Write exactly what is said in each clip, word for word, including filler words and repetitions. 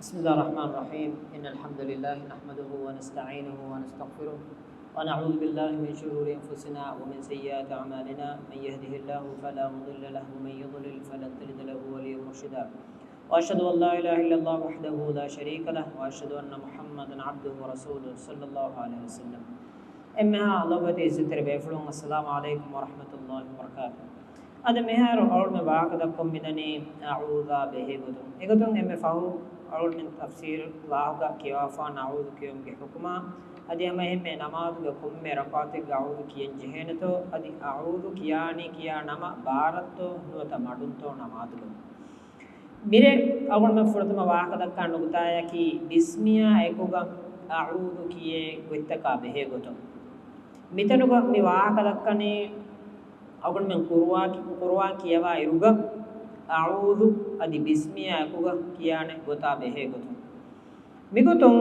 بسم الله الرحمن الرحيم. إن الحمد لله نحمده ونستعينه ونستغفره، ونعوذ بالله من شرور أنفسنا ومن سيئات أعمالنا. من يهده الله فلا مضل له، ومن يضلل فلن تجد له وليا مرشدا. وأشهد أن لا إله إلا الله وحده لا شريك له، وأشهد أن محمدا عبده ورسوله، صلى الله عليه وسلم. އެންމެހާ ލޮބުވެތި އިއްޒަތްތެރި ބޭފުޅުން، އައްސަލާމު ޢަލައިކުމް ވަރަޙްމަތުﷲި ވަބަރަކާތުހު. އަދި މިހާރު އަޅުގަނޑުމެން ވާހަކަ ދައްކަމުން މިދަނީ އަޢޫޛާ ބެހޭ ގޮތުން. އެގޮތުން އެންމެ ފަހު އަޅުގަނޑުމެން ތަފްސީރު ލާހުގަ ކިޔަވާފާނަ އަޢޫޛު ކިޔުމުގެ ޙުކުމާ، އަދި ހަމައެހެންމެ ނަމާދުގެ ކޮންމެ ރަކުޢަތެއްގަ އަޢޫޛު ކިޔަން ޖެހޭނެތޯ، އަދި އަޢޫޛު ކިޔާނީ ކިޔާ ނަމަ ބާރަށްތޯ ނުވަތަ މަޑުންތޯ ނަމާދުގަ. މިރޭ އަޅުގަނޑުމެން ފުރަތަމަ ވާހަކަ ދައްކާ ނުކުތާޔަކީ ބިސްމިއާ އެކުގަ އަޢޫޛު ކިޔޭ ގޮތްތަކާ ބެހޭ ގޮތުން. މިތަނުގަ މި ވާހަކަ ދައްކަނީ އަޅުގަނޑުމެން ޤުރުއާ، ޤުރުއާން ކިޔަވާ އިރުގަ އަޢޫޛު އަދި ބިސްމިއާ އެކުގަ ކިޔާނެ ގޮތާ ބެހޭ ގޮތުން. މިގޮތުން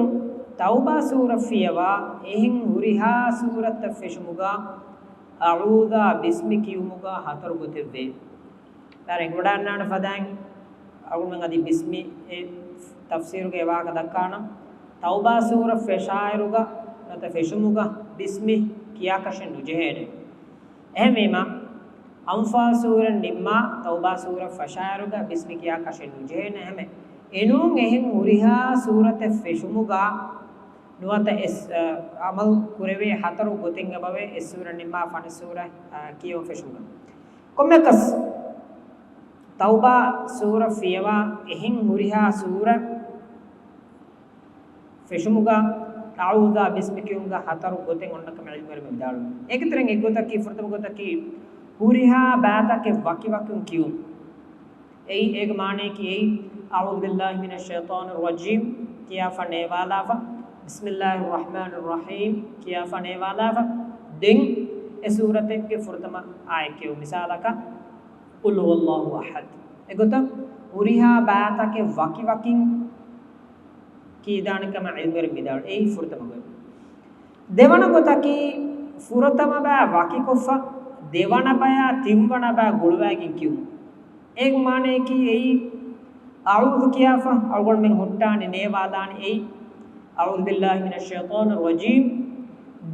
ތައުބާ ސޫރަ ފިޔަވާ އެހެން ހުރިހާ ސޫރަތަށް ފެށުމުގަ އަޢޫޛާ ބިސްމި ކިޔުމުގަ ހަތަރު ގޮތެއްވޭ. ދާ ރެނގިވަޑައިގަންނާނެ ފަދައިން އަޅުގަނޑުމެން އަދި ބިސްމި އެ ތަފްސީރުގެ ވާހަކަ ދައްކާނަން. ތައުބާ ސޫރަ ފެށާއިރުގަ ނުވަތަ ފެށުމުގަ ބިސްމި ކިޔާކަށެއް ނުޖެހޭނެ. އެހެންވީމަ، އަންފާލް ސޫރަ ނިންމާ ތައުބާ ސޫރަ ފަށާއިރުގަ ބިސްމި ކިޔާކަށެއް ނުޖެހޭނެ. އެހެން އެނޫން އެހެން ހުރިހާ ސޫރަތެއް ފެށުމުގަ ނުވަތަ އެސް، އަ، އަމަލު ކުރެވޭ ހަތަރު ގޮތެއް އެބަވޭ އެއް ސޫރަ ނިންމާ ފަނަރަ ސޫރަ، އަ، ކިޔަވަން ފެށުމުގަ. ކޮންމެއަކަސް، ތައުބާ ސޫރަ ފިޔަވާ އެހެން ހުރިހާ ސޫރަ ފެށުމުގަ އަޢޫޛާ ބިސްމި ކިޔުމުގަ ހަތަރު ގޮތެއް އޮންނަ ކަމަށް ޢިލްމުވެރިން ވިދާޅުވި. އޭގެ ތެރެއިން އެއް ގޮތަކީ، ފުރަތަމަ ގޮތަކީ، ހުރިހާ ބައިތަކެއް ވަކިވަކިން ކިޔުން. އެއީ، އޭގެ މާނަޔަކީ އެއީ، أعوذ بالله من الشيطان الرجيم ކިޔާފަ ނޭވާލާފަ، بسم الله الرحمن الرحيم ކިޔާފަ ނޭވާލާފަ، ދެން އެ ސޫރަތެއްގެ ފުރަތަމަ އާޔަތް ކިޔުން. މިސާލަކަށް، قل هو الله أحد. އެގޮތަށް ހުރިހާ ބައިތަކެއް ވަކިވަކިން ކިޔިދާނެ ކަމަށް ޢިލްމުވެރިން ވިދާޅުވި. އެއީ ފުރަތަމަ ގޮތް. ދެވަނަ ގޮތަކީ، ފުރަތަމަ ބައި ވަކިކޮށްފަ، ދެވަނަ ބަޔާ ތިންވަނަ ބައި ގުޅުވައިގެން ކިޔުން. އޭގެ މާނަޔަކީ އެއީ، އަޢޫޛު ކިޔާފަ އަޅުގަނޑުމެން ހުއްޓާނެ ނޭވާލާނެ އެއީ، أعوذ بالله من الشيطان الرجيم.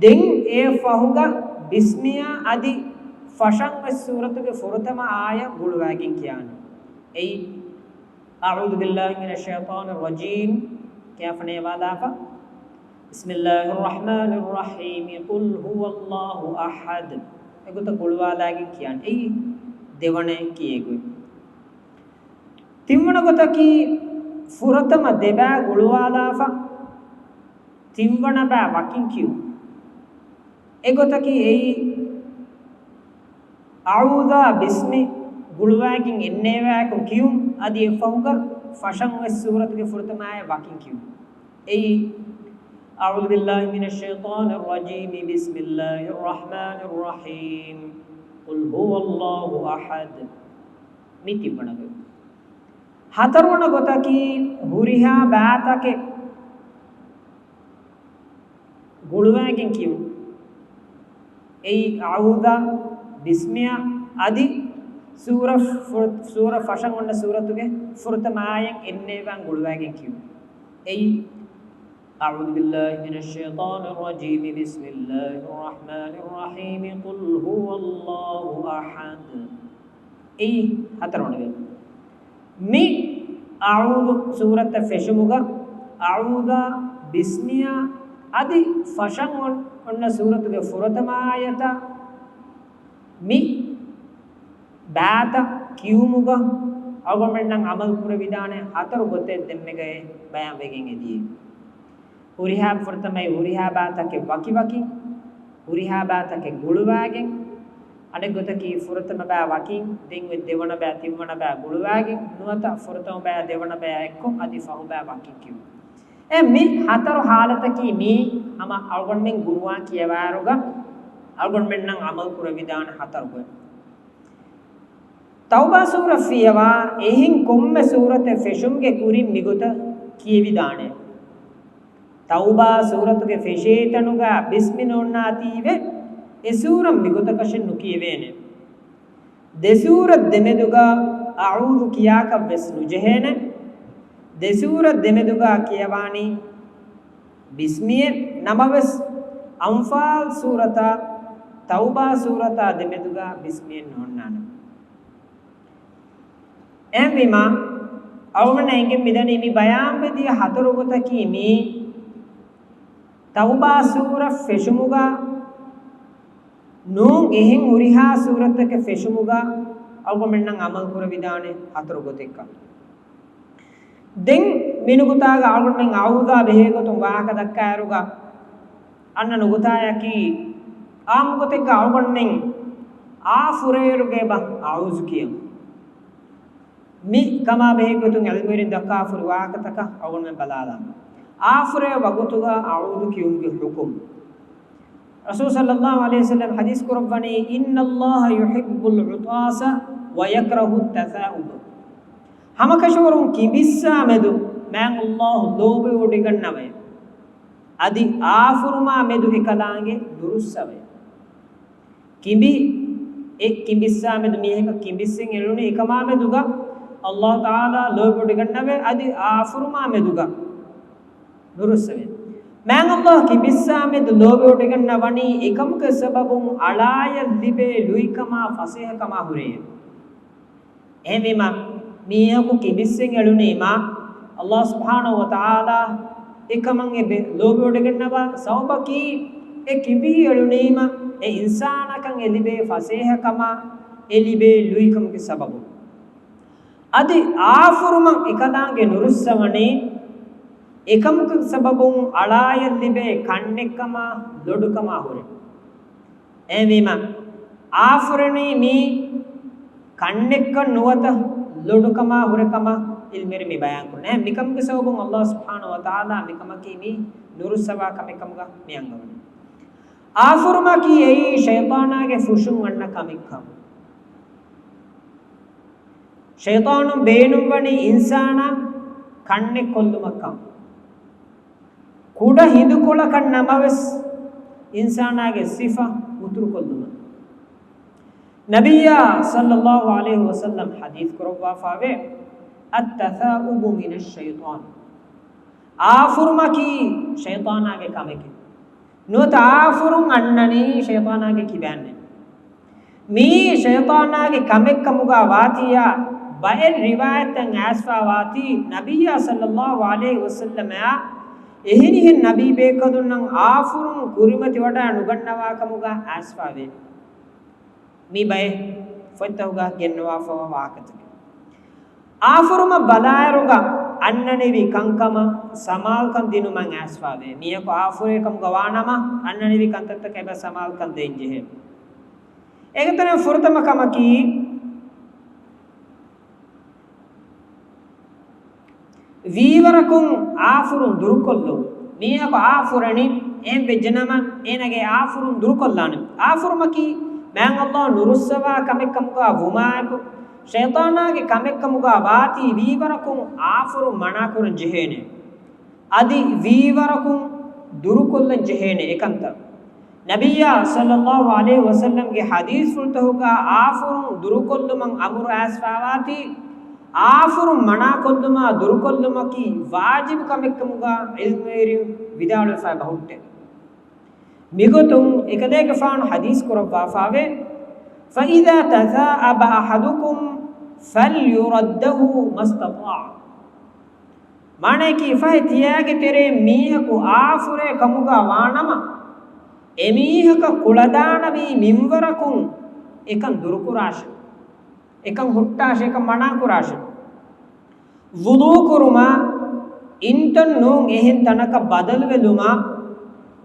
ދެން އެ ފަހުގަ ބިސްމިއާ އަދި ފަށަން ވެސް ސޫރަތުގެ ފުރަތަމަ އާޔަތް ގުޅުވައިގެން ކިޔާނެ. އެއީ، أعوذ بالله من الشيطان الرجيم ކިޔާފަ ނޭވާލާފަ، بسم الله الرحمن الرحيم قل هو الله أحد. އެގޮތަށް ގުޅުވާލާގެން ކިޔާނެ. އެއީ ދެވަނަ ކިޔޭ ގޮތް. ތިންވަނަ ގޮތަކީ، ފުރަތަމަ ދެބައި ގުޅުވާލާފަ، ތިންވަނަ ބައި ވަކިން ކިޔުން. އެގޮތަކީ އެއީ، އަޢޫޛާ ބިސްމި ގުޅުވައިގެން އެންނޭވާއެކު ކިޔުން، އަދި އެއްފަހުގަ ފަށަން ވެސް ސޫރަތުގެ ފުރަތަމަ އާޔަތް ވަކިން ކިޔުން. އެއީ، أعوذ بالله من الشيطان الرجيم بسم الله الرحمن الرحيم قل هو الله أحد. މި ތިންވަނަ ގޮތް. ހަތަރުވަނަ ގޮތަކީ، ހުރިހާ ބައިތަކެއް ގުޅުވައިގެން ކިޔުން. އެއީ، އަޢޫޛާ ބިސްމިއާ އަދި ސޫރަ ފު-، ސޫރަ ފަށަން އޮންނަ ސޫރަތުގެ ފުރަތަމަ އާޔަތް އެންނޭވާން ގުޅުވައިގެން ކިޔުން. އެއީ، أعوذ بالله من الشيطان الرجيم بسم الله الرحمن الرحيم قل هو الله أحد. އެއީ ހަތަރުވަނަ ގޮތް. މި އަޢޫޛު ސޫރަތަށް ފެށުމުގަ އަޢޫޛާ ބިސްމިއާ އަދި ފަށަން އޮން-، އޮންނަ ސޫރަތުގެ ފުރަތަމަ އާޔަތަށް މި ބައިތައް ކިޔުމުގަ އަޅުގަނޑުމެންނަށް ޢަމަލު ކުރެވިދާނެ ހަތަރު ގޮތެއް ދެންމެގައި ބަޔާންވެގެން އެދިޔޭ. ހުރިހާ ފުރަތަމަ އެއީ ހުރިހާ ބައިތަކެއް ވަކިވަކިން، ހުރިހާ ބައިތަކެއް ގުޅުވާގެން، އަނެއް ގޮތަކީ ފުރަތަމަ ބައި ވަކިން، ދެން އޮތް ދެވަނަ ބައި ތިންވަނަ ބައި ގުޅުވާގެން، ނުވަތަ ފުރަތަމަ ބައި ދެވަނަ ބައި އެއްކޮށް އަދި ފަހު ބައި ވަކިން ކިޔުން. އެ މި ހަތަރު ޙާލަތަކީ މީ ހަމަ އަޅުގަނޑުމެން ގުރުއާން ކިޔަވާއިރުގަ އަޅުގަނޑުމެންނަށް ޢަމަލު ކުރެވިދާނެ ހަތަރު ގޮތް. ތައުބާ ސޫރަ ފިޔަވާ އެހެން ކޮންމެ ސޫރަތެއް ފެށުމުގެ ކުރިން މިގޮތަށް ކިޔެވިދާނެ. ތައުބާ ސޫރަތުގެ ފެށޭ ތަނުގަ ބިސްމި ނޯންނާތީވެ، އެ ސޫރަ މިގޮތަކަށެއް ނުކިޔެވޭނެ. ދެ ސޫރަ ދެމެދުގަ އަޢޫޛު ކިޔާކަށް ވެސް ނުޖެހޭނެ. ދެ ސޫރަ ދެމެދުގަ ކިޔަވާނީ ބިސްމިއެއް. ނަމަވެސް، އަންފާލް ސޫރަތާ ތައުބާ ސޫރަތާ ދެމެދުގަ ބިސްމިއެއް ނޯންނާނެ. އެހެންވީމާ، އަޅުގަނޑަށް އެނގެން މިދަނީ މި ބަޔާންވެދިޔަ ހަތަރު ގޮތަކީ މީ ތައުބާ ސޫރަ ފެށުމުގަ ނޫން އެހެން ހުރިހާ ސޫރަތަކެއް ފެށުމުގަ އަޅުގަނޑުމެންނަށް އަމަލު ކުރެވިދާނެ ހަތަރު ގޮތެއްކަން. ދެން މި ނުކުތާގަ އަޅުގަނޑުމެން އައޫޛާ ބެހޭގޮތުން ވާހަކަ ދައްކާއިރުގަ އަންނަ ނުކުތާޔަކީ އާއްމު ގޮތެއްގަ އަޅުގަނޑުމެން އާފުރޭއިރުގަ އެބަ އައޫޛު ކިޔަން. މި ކަމާ ބެހޭގޮތުން ޢިލްމުވެރިން ދައްކާފަ ހުރި ވާހަކަތަކަށް އަޅުގަނޑުމެން ބަލާލާނަން. އާފުރޭ ވަގުތުގަ އައޫޛު ކިޔުމުގެ ޙުކުމް. ރަސޫލު ޞައްލައްލާހު ޢަލައިހި ވަސައްލަމަ ޙަދީޘް ކުރައްވަނީ، إن الله يحب العطاس ويكره التثاؤب. ހަމަކަށަވަރުން ކިނބިއްސާ މެދު މާތް ﷲ ލޯބިވޮޑިގަންނަވައެވެ. އަދި އާފުރުމާ މެދު އެކަލާނގެ ނުރުއްސަވައެވެ. ކިނބި، އެ ކިނބިއްސާ މެދު މީހަކަށް ކިނބިއްސެން އެޅުނީ އެކަމާ މެދުގަ ﷲ ތަޢާލާ ލޯބިވޮޑިގަންނަވައެވެ. އަދި އާފުރުމާ މެދުގަ ނުރުއްސަވައެވެ. މާތް ﷲ ކިނބިއްސާ މެދު ލޯބިވޮޑިގަންނަވަނީ އެކަމުގެ ސަބަބުން އަޅާޔަށް ލިބޭ ލުއިކަމާ ފަސޭހަކަމާ ހުރެއެވެ. އެހެންވީމާ، މީހަކު ކިނބިއްސެން އެޅުނީމާ، ﷲ ސުބްޙާނަހޫ ވަތަޢާލާ އެކަމަށް އެބަ ލޯބިވޮޑިގަންނަވާ ސަބަބަކީ، އެ ކިނބި އެޅުނީމަ އެ އިންސާނަކަށް އެ ލިބޭ ފަސޭހަކަމާ، އެ ލިބޭ ލުއިކަމުގެ ސަބަބުން. އަދި އާފުރުމަށް އެކަލާނގެ ނުރުއްސަވަނީ، އެކަމުގެ ސަބަބުން އަޅާޔަށް ލިބޭ ކަންނެއްކަމާ ލޮޑުކަމާ ހުރެ. އެހެންވީމަ، އާފުރެނީ މީ ކަންނެއްކަން ނުވަތަ ލޮޑުކަމާ ހުރެކަމަށް ޢިލްމުވެރިން މި ބަޔާން ކުރަނީ. މިކަމުގެ ސަބަބުން ﷲ ސުބްޙާނަހޫ ވަތަޢާލާ މިކަމަކީ މީ ނުރުއްސަވާ ކަމެއް ކަމުގަ މި އަންގަވަނީ. އާފުރުމަކީ އެއީ ޝައިޠާނާގެ ފުށުން އަންނަ ކަމެއްކަން. ޝައިޠާނުން ބޭނުންވަނީ އިންސާނާ ކަންނެއް ކޮށްލުމަށްކަން. ކުޑަ ހިނދުކޮޅަކަށް ނަމަވެސް، އިންސާނާގެ ސިފަ އުތުރުކޮށްލުމަށް. ނަބިއްޔާ ޞައްލައްލާހު ޢަލައިހި ވަސައްލަމަ ޙަދީޘް ކުރައްވާފައެވެ. التثاؤب من الشيطان. އާފުރުމަކީ ޝައިޠާނާގެ ކަމެކެވެ. ނުވަތަ އާފުރުން އަންނަނީ ޝައިޠާނާގެ ކިބައިންނެވެ. މިއީ ޝައިޠާނާގެ ކަމެއްކަމުގަ ވާތީއާ، ބައެއް ރިވާޔަތްތައް އައިސްފަ ވާތީ، ނަބިއްޔާ ޞައްލައްލާހު ޢަލައިހި ވަސައްލަމައާ އެހެނިހެން ނަބީ ބޭކަލުންނަށް އާފުރުން ކުރިމަތިވަޑައި ނުގަންނަވާކަމުގަ އައިސްފަވޭ. މި ބައެއް ފޮތްތަކުގަ ގެންނަވާފަވާ ވާހަކަތަކެއް. އާފުރުމަށް ބަލާއިރުގަ އަންނަނިވި ކަންކަމަށް ސަމާލުކަން ދިނުމަށް އައިސްފަވޭ. މީހަކު އާފުރޭ ކަމުގަ ވާނަމަ، އަންނަނިވި ކަންތައްތަކަށް އެބަ ސަމާލުކަން ދޭން ޖެހޭ. އޭގެ ތެރެއިން ފުރަތަމަ ކަމަކީ، ވީވަރަކުން އާފުރުން ދުރުކޮށްލުން. މީހަކު އާފުރެނީ، އެހެން ވެއްޖެނަމަ، އޭނަގެ އާފުރުން ދުރުކޮށްލާނެ. އާފުރުމަކީ، މާތް ﷲ ނުރުއްސަވާ ކަމެއްކަމުގަ ވުމާއެކު، ޝައިޠާނާގެ ކަމެއްކަމުގަ ވާތީ ވީވަރަކުން އާފުރުން މަނާކުރަން ޖެހޭނެ. އަދި ވީވަރަކުން ދުރުކޮށްލަން ޖެހޭނެ އެކަންތައް. ނަބިއްޔާ ޞައްލައްލާހު ޢަލައިހި ވަސައްލަމްގެ ޙަދީޘްފުޅުތަކުގަ އާފުރުން ދުރުކޮށްލުމަށް އަމުރު އައިސްފަވާތީ، އާފުރުން މަނާކޮށްލުމާ ދުރުކޮށްލުމަކީ ވާޖިބު ކަމެއްކަމުގަ ޢިލްމުވެރިން ވިދާޅުވެފަ ބަހުއްޓެވެ. މިގޮތުން އެކަލޭގެފާނު ޙަދީޘް ކުރައްވާފަވޭ، فإذا تثاءب أحدكم فليرده ما استطاع. މާނަޔަކީ، ފަހެ ތިޔާގެ ތެރެއިން މީހަކު އާފުރޭ ކަމުގަ ވާނަމަ، އެމީހަކަށް ކުޅަދާނަވީ މިންވަރަކުން އެކަން ދުރުކުރާށެވެ. އެކަން ހުއްޓާށެވެ، އެކަން މަނާކުރާށެވެ. ވުޟޫ ކުރުމާ، އިންތަން ނޫން އެހެން ތަނަކަށް ބަދަލުވެލުމާ،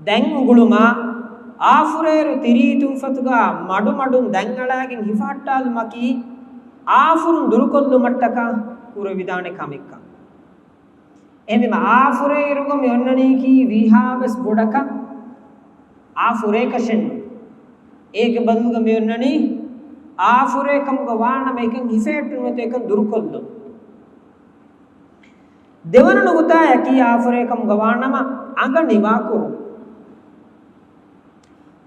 ދަތް އުގުޅުމާ، އާފުރޭއިރު ތިރީ ތުންފަތުގަ މަޑުމަޑުން ދަތް އަޅާގެން ހިފަހައްޓާލުމަކީ، އާފުރުން ދުރުކޮށްލުމަށްޓަކާ ކުރެވިދާނެ ކަމެއްކަން. އެހެންވީމަ، އާފުރޭއިރުގަ މި އޮންނަނީކީ ވީހާވެސް ބޮޑަކަށް އާފުރޭކަށެއް ނޫން. އޭގެ ބަދަލުގަ މި އޮންނަނީ އާފުރޭ ކަމުގަ ވާނަމަ އެކަން ހިފެހެއްޓުން ނުވަތަ އެކަން ދުރުކޮށްލުން. ދެވަނަ ނުކުތާޔަކީ އާފުރޭ ކަމުގަ ވާނަމަ އަނގަ ނިވާކުރުން.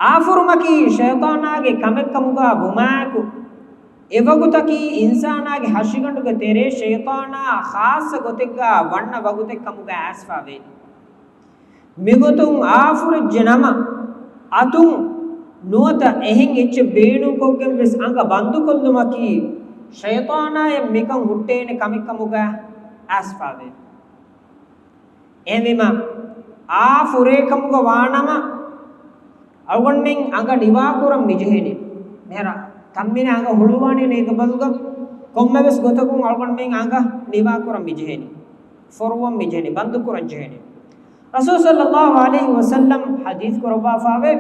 އާފުރުމަކީ ޝައިޠާނާގެ ކަމެއްކަމުގަ ވުމާއެކު، އެވަގުތަކީ އިންސާނާގެ ހަށިގަނޑުގެ ތެރޭ ޝައިޠާނާ ޚާއްޞަ ގޮތެއްގާ ވަންނަ ވަގުތެއް ކަމުގަ އައިސްފާވޭ. މިގޮތުން އާފުރެއްޖެ ނަމަ، އަތުން ނުވަތަ އެހެން އެއްޗެއް ބޭނުންކޮށްގެން ވެސް އަނގަ ބަންދުކޮށްލުމަކީ، ޝައިޠާނާއަށް މިކަން ހުއްޓޭނެ ކަމެއް ކަމުގަ އައިސްފާވޭ. އެހެންވީމަ، އާފުރޭ ކަމުގަ ވާނަމަ، އަޅުގަނޑުމެން އަނގަ ނިވާކުރަން މިޖެހޭނެ. މިހާރު ތަންމީނެއް އަނގަ ހުޅުވާނެ ނޭގަ ބަދަލުގަ ކޮންމެވެސް ގޮތަކުން އަޅުގަނޑުމެން އަނގަ ނިވާކުރަން މިޖެހޭނެ. ފޮރުވަން މިޖެހޭނެ. ބަންދުކުރަން ޖެހޭނެ. ރަސޫލު ޞައްލައްލާހު ޢަލައިހި ވަސައްލަމް ޙަދީޘް ކުރައްވާފާވޭ،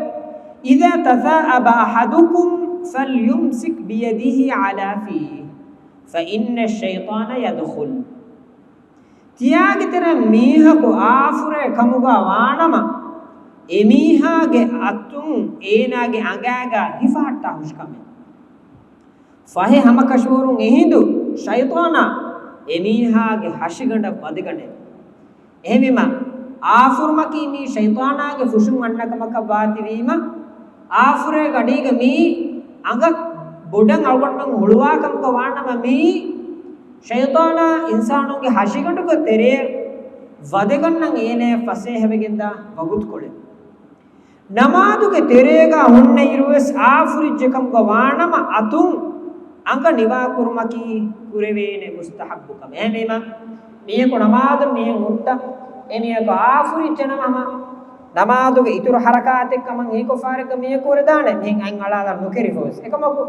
إذا تثاءب أحدكم فليمسك بيده على فيه فإن الشيطان يدخل. ތިޔާގެ ތެރެއަށް މީހަކު އާފުރޭ ކަމުގަ ވާނަމަ، އެމީހާގެ އަތުން އޭނާގެ އަނގައިގަ ހިފަހައްޓާ ހުށިކަމެއް. ފަހެ ހަމަކަށަވަރުން އެހިނދު ޝައިޠާނާ އެމީހާގެ ހަށިގަނޑަށް ވަދެގަނެ. އެހެންވީމަ، އާފުރުމަކީ މީ ޝައިޠާނާގެ ފުށުން އަންނަ ކަމަކަށް ވާތީވީމަ، އާފުރޭ ގަޑީގަ މީ އަނގަ ބޮޑަށް އަޅުގަނޑުމެން ހުޅުވާ ކަމުގަ ވާނަމަ، މީ ޝައިޠާނާ އިންސާނުންގެ ހަށިގަނޑުގެ ތެރެއަށް ވަދެގަންނަން އޭނަޔަށް ފަސޭހަވެގެންދާ ވަގުތުކޮޅެއް. ނަމާދުގެ ތެރޭގަ ހުންނައިރުވެސް އާފުރިއްޖެ ކަމުގަ ވާނަމަ އަތުން އަނގަ ނިވާކުރުމަކީ ކުރެވޭނެ މުސްތަޙައްބު ކަމެއް. އެހެންވީމަ، މީހަކު ނަމާދުން މިހެން ހުއްޓަ، އެ މީހަކު އާފުރިއްޖެ ނަމަ، ހަމަ ނަމާދުގެ އިތުރު ޙަރަކާތެއް ކަމަށް ހީކޮށްފާރެއްގަ މީހަކު ވަރެދާނެ، މިހެން އަތް އަޅާލާ ނުކެރިފަވެސް. އެކަމަކު،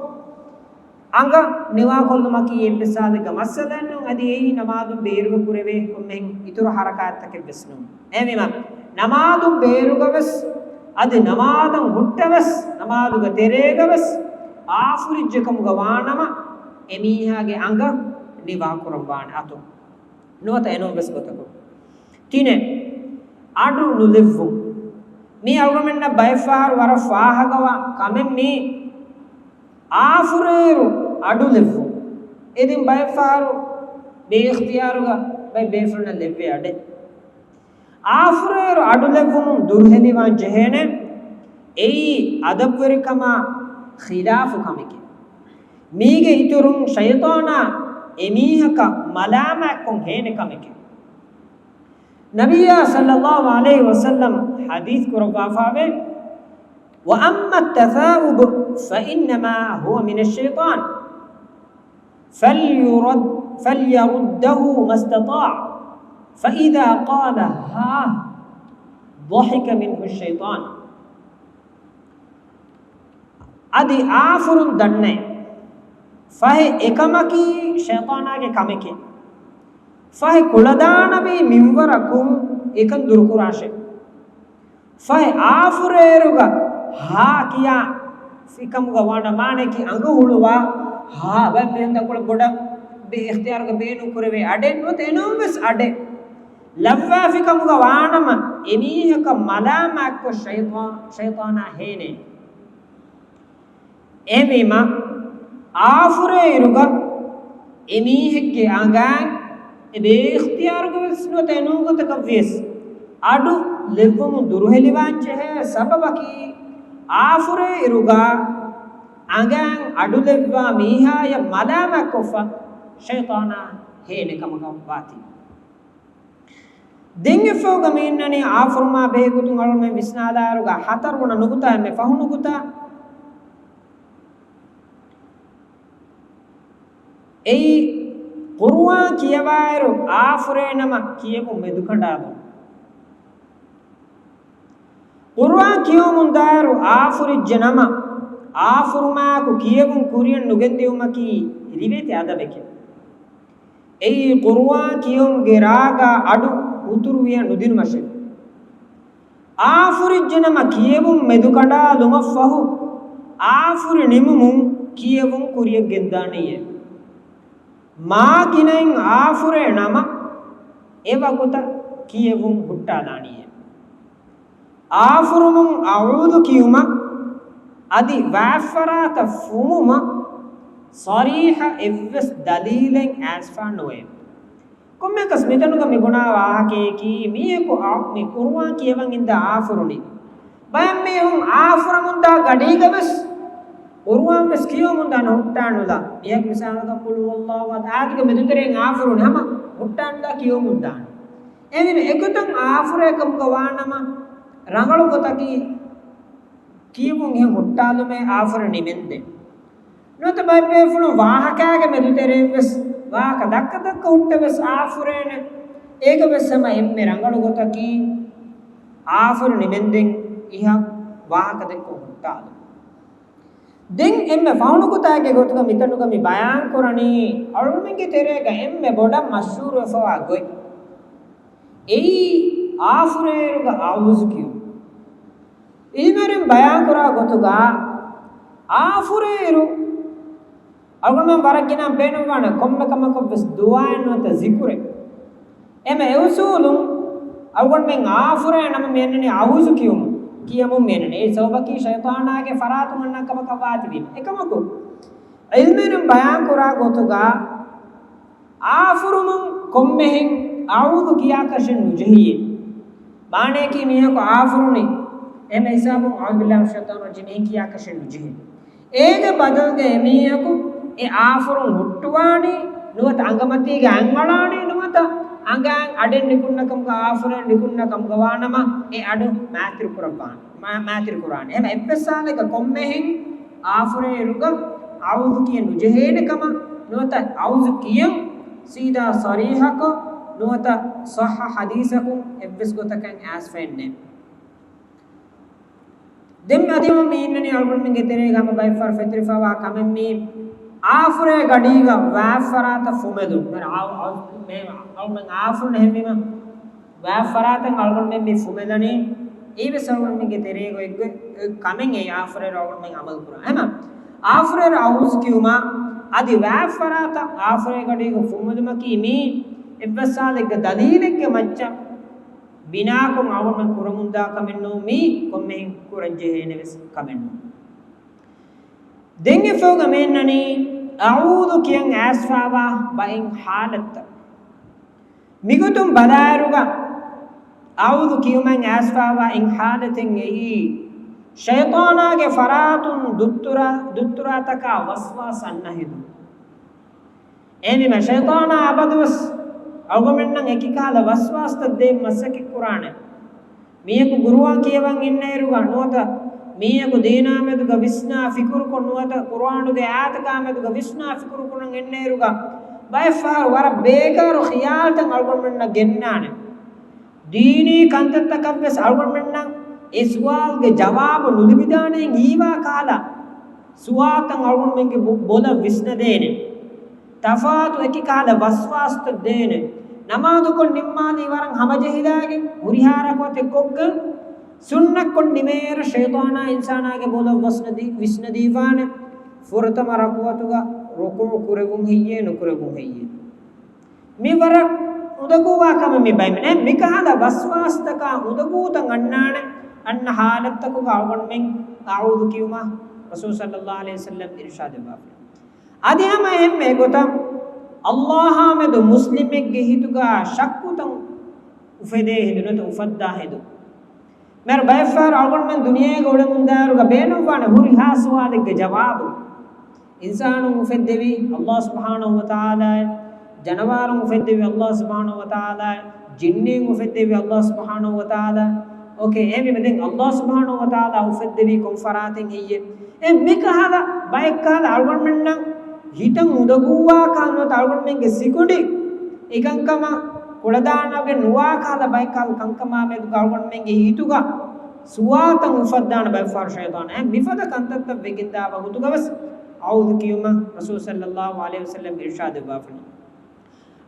އަނގަ ނިވާކޮށްލުމަކީ އެއްވެސް ސާދަ މައްސަލައެއް ނޫން. އަދި އެއީ ނަމާދުން ބޭރުގަ ކުރެވޭ ކޮންމެހެން އިތުރު ޙަރަކާތްތަކެއް ވެސް ނޫން. އެހެންވީމަ، ނަމާދުން ބޭރުގަ ވެސް، އަދި ނަމާދަށް ހުއްޓަވެސް، ނަމާދުގެ ތެރޭގަ ވެސް އާފުރިއްޖެ ކަމުގަ ވާނަމަ، އެމީހާގެ އަނގަ ނިވާކުރަން ވާނެ އަތުން. ނުވަތަ އެނޫން ވެސް ގޮތަކުން. ތިނެއް، އަޑު ނުލެއްވުން. މީ އަޅުގަނޑުމެންނަށް ބައެއްފަހަރު ވަރަށް ފާހަގަވާ ކަމެއް މީ. އާފުރޭއިރު އަޑު ލެއްވުން. އެދިން ބައެއްފަހަރު ބޭއިޚްތިޔާރުގަ ބައެއް ބޭފުޅުންނަށް ލެއްވޭ އަޑެއް. އާފުރޭއިރު އަޑު ލެއްވުމުން ދުރުހެލިވާން ޖެހޭނެ. އެއީ އަދަބުވެރިކަމާ ޚިލާފު ކަމެކޭ. މީގެ އިތުރުން ޝައިޠާނާ އެމީހަކަށް މަލާމާތްކޮށް ހޭނެ ކަމެކޭ. ނަބިއްޔާ ޞައްލައްލާހު ޢަލައިހި ވަސައްލަމް ޙަދީޘް ކުރައްވާފާވޭ، وأما التثاؤب فإنما هو من الشيطان فليرد، فليرده ما استطاع، فإذا قال هاه ضحك منه الشيطان. އަދި އާފުރުން ދަންނައެއް ފަހެ އެކަމަކީ ޝައިޠާނާގެ ކަމެކޭ. ފަހެ ކުޅަދާނަވީ މިންވަރަކުން އެކަން ދުރުކުރާށޭ. ފަހެ އާފުރޭއިރުގަ ހާ ކިޔާ ފިކަމުގަ ވާނަ މާނައަކީ އަނގަ ހުޅުވާ ހާ ބައެއް މީހުން ދަންކޮޅެއް ބޮޑަށް ބޭ އިޚްތިޔާރުގަ ބޭނުން ކުރެވޭ އަޑެއް ނުވަތަ އެނޫން ވެސް އަޑެއް ލައްވާފިކަމުގަ ވާނަމަ، އެމީހަކަށް މަލާމާތްކޮށް ޝައިޠާ-، ޝައިޠާނާ ހޭނޭ. އެހެންވީމަ، އާފުރޭއިރުގަ އެމީހެއްގެ އަނގައިން އެ ބޭއިޚްތިޔާރުގަ ވެސް ނުވަތަ އެނޫން ގޮތަކަށް ވިޔަސް، އަޑު ލެއްވުމުން ދުރުހެލިވާން ޖެހޭ ސަބަބަކީ، އާފުރޭއިރުގަ އަނގައިން އަޑު ލެއްވާ މީހާޔަށް މަލާމާތްކޮށްފަ ޝައިޠާނާ ހޭނެ ކަމަކަށް ވާތީ. ދެން އެއްފަހުގަ މި އިންނަނީ އާފުރުމާ ބެހޭ ގޮތުން އަޅުގަނޑުމެން ވިސްނާލާއިރުގަ ހަތަރުވަނަ ނުކުތާ އެންމެ ފަހު ނުކުތާ. އެއީ، ޤުރުއާން ކިޔަވާއިރު އާފުރޭ ނަމަ ކިޔެވުން މެދުކަނޑާލުން. ޤުރުއާން ކިޔަވަމުންދާއިރު އާފުރިއްޖެ ނަމަ، އާފުރުމާއެކު ކިޔެވުން ކުރިއަށް ނުގެންދިއުމަކީ ރިވޭތި އަދަބެކޭ. އެއީ ޤުރުއާން ކިޔެވުމުގެ ރާގާ އަޑު ހުތުރުވިޔަ ނުދިނުމަށެވެ. އާފުރިއްޖެ ނަމަ ކިޔެވުން މެދުކަނޑާލުމަށްފަހު، އާފުރި ނިމުމުން ކިޔެވުން ކުރިއަށް ގެންދާނީއޭ. މާ ގިނައިން އާފުރޭ ނަމަ، އެވަގުތަށް ކިޔެވުން ހުއްޓާލާނީއޭ. އާފުރުމުން އަޢޫޛު ކިޔުމަށް އަދި ވާތްފަރާތަށް ފުމުމަށް ޞަރީޙަ އެއްވެސް ދަލީލެއް އައިސްފާ ނުވޭ. ކޮންމެއަކަސް މިތަނުގަ މި ބުނާ ވާހަކަޔަކީ މީހަކު އަ-، މި ޤުރުއާން ކިޔަވަން އިންދާ އާފުރުނީ. ބައެއް މީހުން އާފުރަމުންދާ ގަޑީގަވެސް ޤުރުއާން ވެސް ކިޔަވަމުން ދާނެ ހުއްޓާނުލާ. މިއަދު މިސާލަކަށް ޤުލް ހުވައްލާހު އަޙަދުގެ މެދުތެރެއިން އާފުރުން ހަމަ ހުއްޓާނުލާ ކިޔަވަމުން ދާނެ. އެހެންވެ އެގޮތަށް އާފުރޭ ކަމުގަ ވާނަމަ، ރަނގަޅު ގޮތަކީ ކިޔަވަމުން އެހެން ހުއްޓާލުމޭ އާފުރެއް ނިމެންދޭ. ނުވަތަ ބައެއް ބޭފުޅުން ވާހަކައިގެ މެދުތެރެއިން ވެސް ވާހަކަ ދައްކަ ދައްކަ ހުއްޓެވެސް އާފުރޭނެ. އޭގަ ވެސް ހަމަ އެންމެ ރަނގަޅު ގޮތަކީ އާފުރު ނިމެންދެން އިހަށް ވާހަކަ ދެއްކޮށް ހުއްޓާލުން. ދެން އެންމެ ފަހުނު ގޮތާގެ ގޮތުގަ މިތަނުގަ މި ބަޔާން ކުރަނީ އަޅުމެންގެ ތެރޭގަ އެންމެ ބޮޑަށް މަޝްހޫރުވެފަވާ ގޮތް. އެއީ އާފުރޭއިރުގަ އައޫޒު ކިޔުން. އިލްމުވެރިން ބަޔާންކުރާ ގޮތުގަ އާފުރޭއިރު އަޅުގަނޑުމެން ވަރަށް ގިނަ ބޭނުންވާނެ ކޮންމެ ކަމަކަށް ވެސް ދުޢާއެއް ނުވަތަ ޒިކުރެއް. އެމެ އެއުސޫލުން އަޅުގަނޑުމެން އާފުރޭ ނަމަ މިއެންނަނީ އައޫޒު ކިޔުމުން، ކިޔަމުން މިއެންނަނީ. އެ ސަބަބަކީ ޝައިޠާނާގެ ފަރާތުން އަންނަ ކަމަކަށް ވާތިބީމަ. އެކަމަކު، އިލްމުވެރިން ބަޔާންކުރާ ގޮތުގަ އާފުރުމުން ކޮންމެހެން އައޫޒު ކިޔާކަށެއް ނުޖެހިއޭ. މާނަޔަކީ މީހަކު އާފުރުނީ، އެހެން ހިސާބުން أعوذ بالله من الشيطان الرجيم އެހެން ކިޔާކަށެއް ނުޖެހޭ. އޭގެ ބަދަލުގަ އެމީހަކު އެ އާފުރުން ހުއްޓުވާނީ، ނުވަތަ އަނގަމަތީގަ އަތްއަޅާނީ، ނުވަތަ އަނގައިން އަޑެއް ނިކުންނަ ކަމުގަ އާފުރެއް ނިކުންނަ ކަމުގަ ވާނަމަ، އެ އަޑު މާތިރި ކުރައްވާނެ، މާ-، މާތިރި ކުރާނެ. އެހެން އެއްވެސް ހާލެއްގަ ކޮންމެހެން އާފުރޭއިރުގަ އައޫޒު ކިޔަން ނުޖެހޭނެ ކަމަށް، ނުވަތަ އައޫޒު ކިޔަން ސީދާ ޞަރީޙަކޮށް، ނުވަތަ ޞައްޙަ ޙަދީޘަކުން އެއްވެސް ގޮތަކަށް އައިސްފައެއް ނެތް. ދެން އަދި މި އިންނަނީ އަޅުގަނޑުމެންގެ ތެރޭގަ ހަމަ ބައެއްފަހަރު ފެތުރިފަވާ ކަމެއް މީ އާފުރޭ ގަޑީގަ ވާތްފަރާތަށް ފުމެލުން. އަޅު-، އަޅު-، މޭ-، އަޅުމެން އާފުރުން އެހެންވީމަ ވާތްފަރާތަށް އަޅުގަނޑުމެން މި ފުމެލަނީ. އެއީވެސް އަޅުގަނޑުމެންގެ ތެރޭގަ އެއްގޮތް ކަމެއް އެއީ އާފުރޭރު އަޅުގަނޑުމެން އަމަލު ކުރާ. އެހެންމަ އާފުރޭރު އައޫޒު ކިޔުމާ އަދި ވާތްފަރާތަށް އާފުރޭ ގަޑީގަ ފުމެލުމަކީ މީ އެއްވެސް ހާލެއްގަ ދަލީލެއްގެ މައްޗަށް ބިނާކޮށް އަޅުގަނޑުމެން ކުރަމުންދާ ކަމެއް ނޫން، މީ ކޮންމެހެން ކުރަންޖެހޭނެ ވެސް ކަމެއް ނޫން. ދެން އެފަހުގަ މި އިންނަނީ އައޫޒު ކިޔަން އައިސްފަވާ ބައެއް ހާލަތްތައް. މިގޮތުން ބަލާއިރުގަ އައޫޒު ކިޔުމަށް އައިސްފަވާ އިން ހާލަތެއް އެއީ، ޝައިޠާނާގެ ފަރާތުން ދުއްތުރާ-، ދުއްތުރާތަކާ ވަސްވާސް އަންނަ ހިނދު. އެހެންވީމަ ޝައިޠާނާ އަބަދުވެސް އަޅުގަނޑުމެންނަށް އެކި ކަހަލަ ވަސްވާސްތައް ދޭން މަސައްކަތް ކުރާނެ. މީހަކު ޤުރުއާން ކިޔަވަން އިންނައިރުގަ ނުވަތަ، މީހަކު ދީނާ މެދުގަ ވިސްނާ ފިކުރުކޮށް ނުވަތަ، ޤުރުއާނުގެ އާޔަތަކާ މެދުގަ ވިސްނާ ފިކުރުކުރަން އިންނައިރުގަ، ބައެއްފަހަރު ވަރަށް ބޭކާރު ޚިޔާލުތައް އަޅުގަނޑުމެންނަށް ގެންނާނެ. ދީނީ ކަންތައްތަކަށްވެސް އަޅުގަނޑުމެންނަށް އެ ސުވާލުގެ ޖަވާބު ނުލިބިދާނެ ހިނގީ ކަހަލަ ސުވާލުތައް އަޅުގަނޑުމެންގެ ބު-، ބޮލަށް ވިސްނަދޭނެ. ތަފާތު އެކި ކަހަލަ ވަސްވާސްތައް ދޭނެ. ނަމާދުކޮށް ނިންމާލީ ވަރަށް ހަމަޖެހިލާގެން ހުރިހާ ރަކުޢަތެއް ކޮށްގެން ސުންނަތްކޮށް ނިމޭއިރު ޝައިޠާނާ އިންސާނާގެ ބޮލަށް ވިސްނަދީ-، ވިސްނަދީފާނެ. ފުރަތަމަ ރަކުޢަތުގަ ރުކޫޢު ކުރެވުން ހެއްޔޭ ނުކުރެވުން ހެއްޔޭ. މި ވަރަށް އުނދަގޫވާ ކަމެއް މި ބައިމީނަ. މިކަހަލަ ވަސްވާސްތަކާ އުނދަގޫތައް އަންނާނެ، އަންނަ ޙާލަތްތަކުގަ އަޅުގަނޑުމެން އަޢޫޛު ކިޔުމަށް ރަސޫލު ޞައްލައްލާހު ޢަލައިހި ވަސައްލަމް އިރުޝާދު ވެފަވާފަ. އަދި ހަމަ އެހެންމެ ގޮތަށް އައްލާހާ މެދު މުސްލިމެއްގެ ހިތުގަ ޝައްކުތައް އުފެދޭ ހިނދު ނުވަތަ އުފައްދާ ހިނދު. މިހާރު ބައެއްފަހަރު އަޅުގަނޑުމެން ދުނިޔޭގަ އުޅެމުންދާއިރުގަ ބޭނުންވާނެ ހުރިހާ ސުވާލެއްގެ ޖަވާބު. އިންސާނުން އުފެއްދެވީ އައްލާހު ސުބްޙާނަހު ވަތަޢާލާއޭ، ޖަނަވާރުން އުފެއްދެވީ އައްލާހު ސުބްޙާނަހު ވަތަޢާލާއޭ، ޖިންނީން އުފެއްދެވީ އައްލާހު ސުބްޙާނަހު ވަތަޢާލާއޭ. އޯކޭ، އެހެންވީމަ ދެން އައްލާހު ސުބްޙާނަހު ވަތަޢާލާ އުފެއްދެވީ ކޮން ފަރާތެއް ހެއްޔޭ؟ އެ މިކަހަލަ ބައެއްކަހަލަ އަޅުގަނޑުމެންނަށް ހިތަށް އުނދަގޫވާ ކަހަލަ ނުވަތަ އަޅުގަނޑުމެންގެ ސިކުނޑި އެކަންކަމަށް ކުޅަދާނަވަގެން ނުވާ ކަހަލަ ބައެއްކަހަލަ ކަންކަމާ މެދުގަ އަޅުގަނޑުމެންގެ ހިތުގަ ސުވާލުތައް އުފައްދާނެ ބައެއްފަހަރު ޝައިޠާނާ. އެ މިފަދަ ކަންތައްތައް ވެގެންދާ ވަގުތުގަވެސް އަޢޫޛު ކިޔުމަށް ރަސޫލު ޞައްލައްލާހު ޢަލައިހި ވަސައްލަމް އިރުޝާދު ވެފަވާފަ.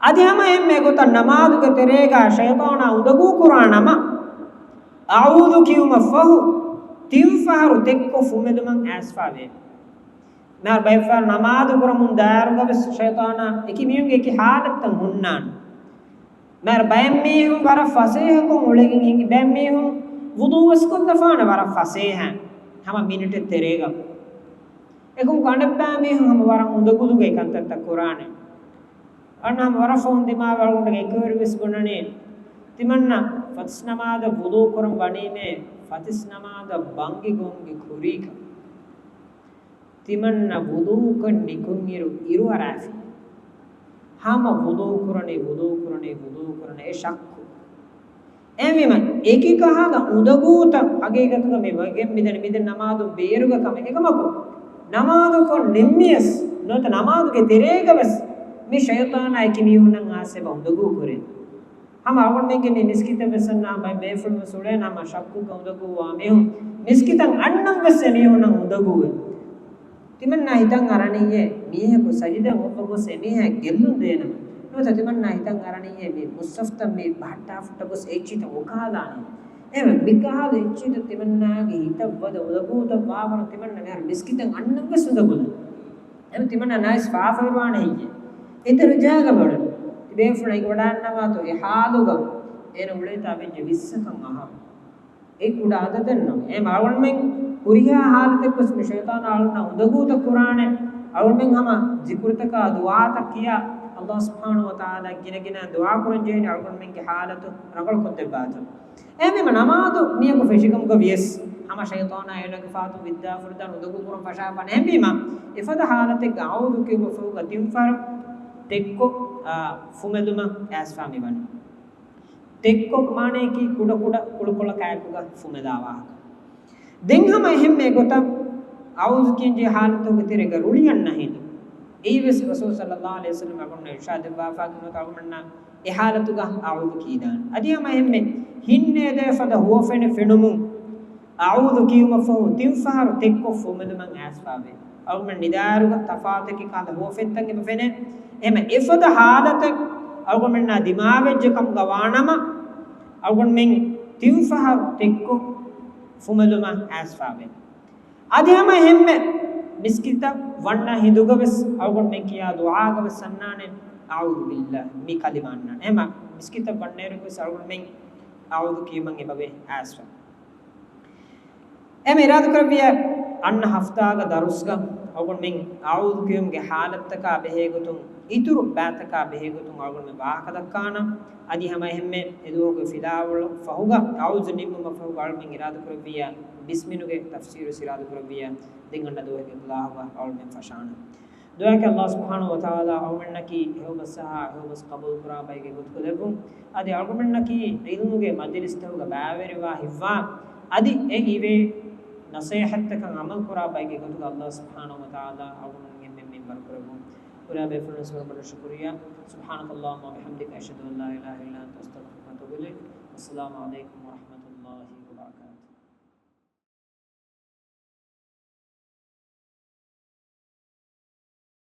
އަދި ހަމަ އެންމެ ގޮތަށް ނަމާދުގެ ތެރޭގަ ޝައިޠާނާ އުނދަގޫ ކުރާ ނަމަ، އަޢޫޛު ކިޔުމަށް ފަހު ތިން ފަހަރު ދެއްކޮށް ފުމެލުމަށް އައިސްފަވޭ. މިހާރު ބައެއްފަހަރު ނަމާދު ކުރަމުން ދާއިރުގަވެސް ޝައިޠާނާ އެކި މީހުންގެ އެކި ޙާލަތްތައް ހުންނާނެ. މިހާރު ބައެއް މީހުން ވަރަށް ފަސޭހަކޮށް އުޅެގެން ހިނގި، ބައެއް މީހުން ވުޟޫ ވެސް ކޮށްލަފާނެ ވަރަށް ފަސޭހަ ހަމަ މިނެޓެއް ތެރޭގަ. އެކަމަކު އަނެއްބައި މީހުން ހަމަ ވަރަށް އުނދަގުލުގައި ކަންތައްތައް ކުރާނެ. އަންނަ ހަމަ ވަރަށް ފަހުން ދިމާވެ އަޅުގަނޑުގެ އެކުވެރިވެސް ބުނަނީ، ތިމަންނަ ފަތިސް ނަމާދަށް ވުޟޫ ކުރަން ވަނީމޭ، ފަތިސް ނަމާދަށް ބަންގި ގޮންގި ކުރީކަން. ތިމަންނަ ވުޟޫކޮށް ނިކުންއިރު އިރުއަރާފި. ހަމަ ވުޟޫކުރަނީ، ވުޟޫކުރަނީ، ވުޟޫކުރަނީ، އެ ޝައްކު. އެހެންވީމަ، އެކި ކަހަލަ އުނދަގޫތައް ހަގީގަތުގަ މި ވެގެން މިދަނީ، މިދެން ނަމާދު ބޭރުގަ ކަމެއް. އެކަމަކު، ނަމާދުކޮށް ނިންމިޔަސް ނުވަތަ ނަމާދުގެ ތެރޭގަވެސް މި ޝައިޠާނާ އެކި މީހުންނަށް އާސެބަ އުނދަގޫ ކުރޭ. ހަމަ އަޅުގަނޑުމެންގެ މި މިސްކިތަށް ވެސް އަންނާ ބައެއް ބޭފުޅުން ވެސް އުޅޭ ނަމަ، ޝައްކުގަ އުނދަގޫވާ މީހުން މިސްކިތަށް އަންނަން ވެސް އެމީހުންނަށް އުނދަގޫވޭ. ތިމަންނާ ހިތަށް އަރަނިއްޔޭ މީހަކު ސަޖިދައަށް އޮއްވަ ގޮސް އެމީހާ ގެއްލުން ދޭނަމަ. ނުވަތަ ތިމަންނާ ހިތަށް އަރަނިއްޔޭ މި މުޞްޙަފްތައް މި ބަހައްޓާފައްޓަ ގޮސް އެއްޗިތައް އުކާލާނެ. އެހެންވެ، މިކަހަލަ އެއްޗިތައް ތިމަންނާގެ ހިތަށް ވަދެ އުނދަގޫތައް ވާވަރު ތިމަންނަ މިހާރު މިސްކިތަށް އަންނަން ވެސް އުނދަގޫލާނެ. އެހެން ތިމަންނަ ނައިސް ފާފަވެރިވާނެ ހެއްޔޭ؟ އެތެރެ ޖާގަ ބޮޑެއް. ތިބޭފުޅަކު ވަޑާންނަވާތޯ އެ ހާލުގަ އޭނަ އުޅޭތާ ވެއްޖެ ވިއްސަކަށް އަހަރު. އެ ކުޑަ އަދަދެއް ނޫން. އެ އަޅުގަނޑުމެން ހުރިހާ ހާލަތެއް ވެސް މި ޝައިޠާނާ އަޅުގަނޑަށް އުނދަގޫތައް ކުރާނެ. އަޅުގަނޑުމެން ހަމަ ޒިކުރުތަކާ ދުޢާތައް ކިޔާ، ﷲ ސުބްޙާނަހޫ ވަތަޢާލާ ގިނަގިނަ ދުޢާ ކުރަން ޖެހޭނެ އަޅުގަނޑުމެންގެ ހާލަތު ރަނގަޅު ކޮށްދެއްވާތޯ. އެހެންވީމަ ނަމާދު މީހަކު ފެށިކަމުގަ ވިޔަސް، ހަމަ ޝައިޠާނާ އޭނާގެ ފަހަތުން ވިއްދާފުރިދާން އުނދަގޫ ކުރަން ފަށާފާނެ. އެހެންވީމަ، އެފަދަ ހާލަތެއްގަ އަޢޫޛު ކިޔުމަށްފަހުގަ ތިން ފަހަރު ތެއްކޮށް، އާ، ފުމެލުމަށް އައިސްފާ މިވަނީ. ތެއްކޮށް މާނަޔަކީ ކުޑަކުޑަ ކުޅުކޮޅަކާއެކުގަ ފުމެލާ ވާހަކަ. ދެން ހަމަ އެހެންމެ ގޮތަށް އަޢޫޛު ކިޔަންޖެހޭ ހާލަތުގެ ތެރޭގަ ރުޅި އަންނަ ހިނދު. އެއީވެސް ރަސޫލު ޞައްލައްލާހު ޢަލައިހި ވަސައްލަމް އަޅުގަނޑަށް އިރުޝާދު ދެއްވާފާ ކިޔުނު އަޅުގަނޑަށް އެ ހާލަތުގަ އަޢޫޛު ކީދާނެ. އަދި ހަމަ އެހެންމެ ހިންނޭދޭ ފަދަ ހުވަފެނެއް ފެނުމުން އަޢޫޛު ކިޔުމަށްފަހު ތިން ފަހަރު ތެއްކޮށް ފުމެލުމަށް އައިސްފާވޭ. އަޅުގަނޑު ނިދާއިރުގަ ތަފާތަކީ ކަހަލަ ހުވަފެންތައް އެބަ ފެނޭ. އެހެންމެ އެފަދަ ހާލަތެއް އަޅުގަނޑުމެންނާ ދިމާވެއްޖެ ކަމުގަ ވާނަމަ، އަޅުގަނޑުމެން ތިން ފަހަރު ތެއްކޮށް ފުމެލުމަށް އައިސްފާވޭ. އަދި ހަމަ އެހެންމެ މިސްކިތަށް ވަންނަ ހިނދުގަވެސް އަޅުގަނޑުމެން ކިޔާ ދުޢާގަވެސް އަންނާނެ، "އަޢޫޛު ބިއްލާހި" މި ކަލިމާ އަންނާނެ. އެހެންމަ މިސްކިތަށް ވަންނައިރުވެސް އަޅުގަނޑުމެން އަޢޫޛު ކިޔުމަށް އެބަވޭ އައިސްފަ. އެހެންމެ އިރާދަކުރެއްވިޔާ އަންނަ ހަފްތާގަ ދަރުސްގަ އަޅުގަނޑުމެން އަޢޫޛު ކިޔުމުގެ ހާލަތްތަކާ ބެހޭގޮތުން، އިތުރު ބައިތަކާ ބެހޭގޮތުން އަޅުގަނޑުމެން ވާހަކަ ދައްކާނަން. އަދި ހަމަ އެހެންމެ އެދުވަހުގެ ފިލާވަޅު ފަހުގަ އަޢޫޛު ނިންމުމަށް ފަހުގަ އަޅުގަނޑުމެން އިރާދަކުރެއްވިޔާ ބިސްމިލުގެ ތަފްސީރު ވެސް އިރާދަކުރެއްވިޔާ ދެން އަންނަ ދުވަހުގެ އިފްޠާރުގަ އަޅުގަނޑުމެން ފަށާނަން. ދުޢާއަކީ ﷲ ސުބްޙާނަހޫ ވަތަޢާލާ އަޅުގަނޑަކީ ހެޔޮބަސް އަހާ ހެޔޮބަސް ޤަބޫލުކުރާ ބައެއްގެ ގޮތުގަ ލެއްވުން. އަދި އަޅުގަނޑަކީ ޢިލްމުގެ މަޖިލިސްތަކުގަ ބައިވެރިވާ ހިތްވާ، އަދި އެ އިވޭ ނަޞޭޙަތްތަކަށް ޢަމަލުކުރާ ބައެއްގެ ގޮތުގަ ﷲ ސުބްޙާނަހޫ ވަތަޢާލާ އަޅުގަނޑުމެން އެންމެން މިންވަރު ކުރެއްވުން. ހުރިހާ ބޭފުޅުން ވެސް ވަރަށް ބޮޑަށް ޝުކުރިއްޔާ. سبحانك اللهم وبحمدك، أشهد أن لا إله إلا أنت، أستغفرك وأتوب إليك. والسلام عليكم ورحمة الله.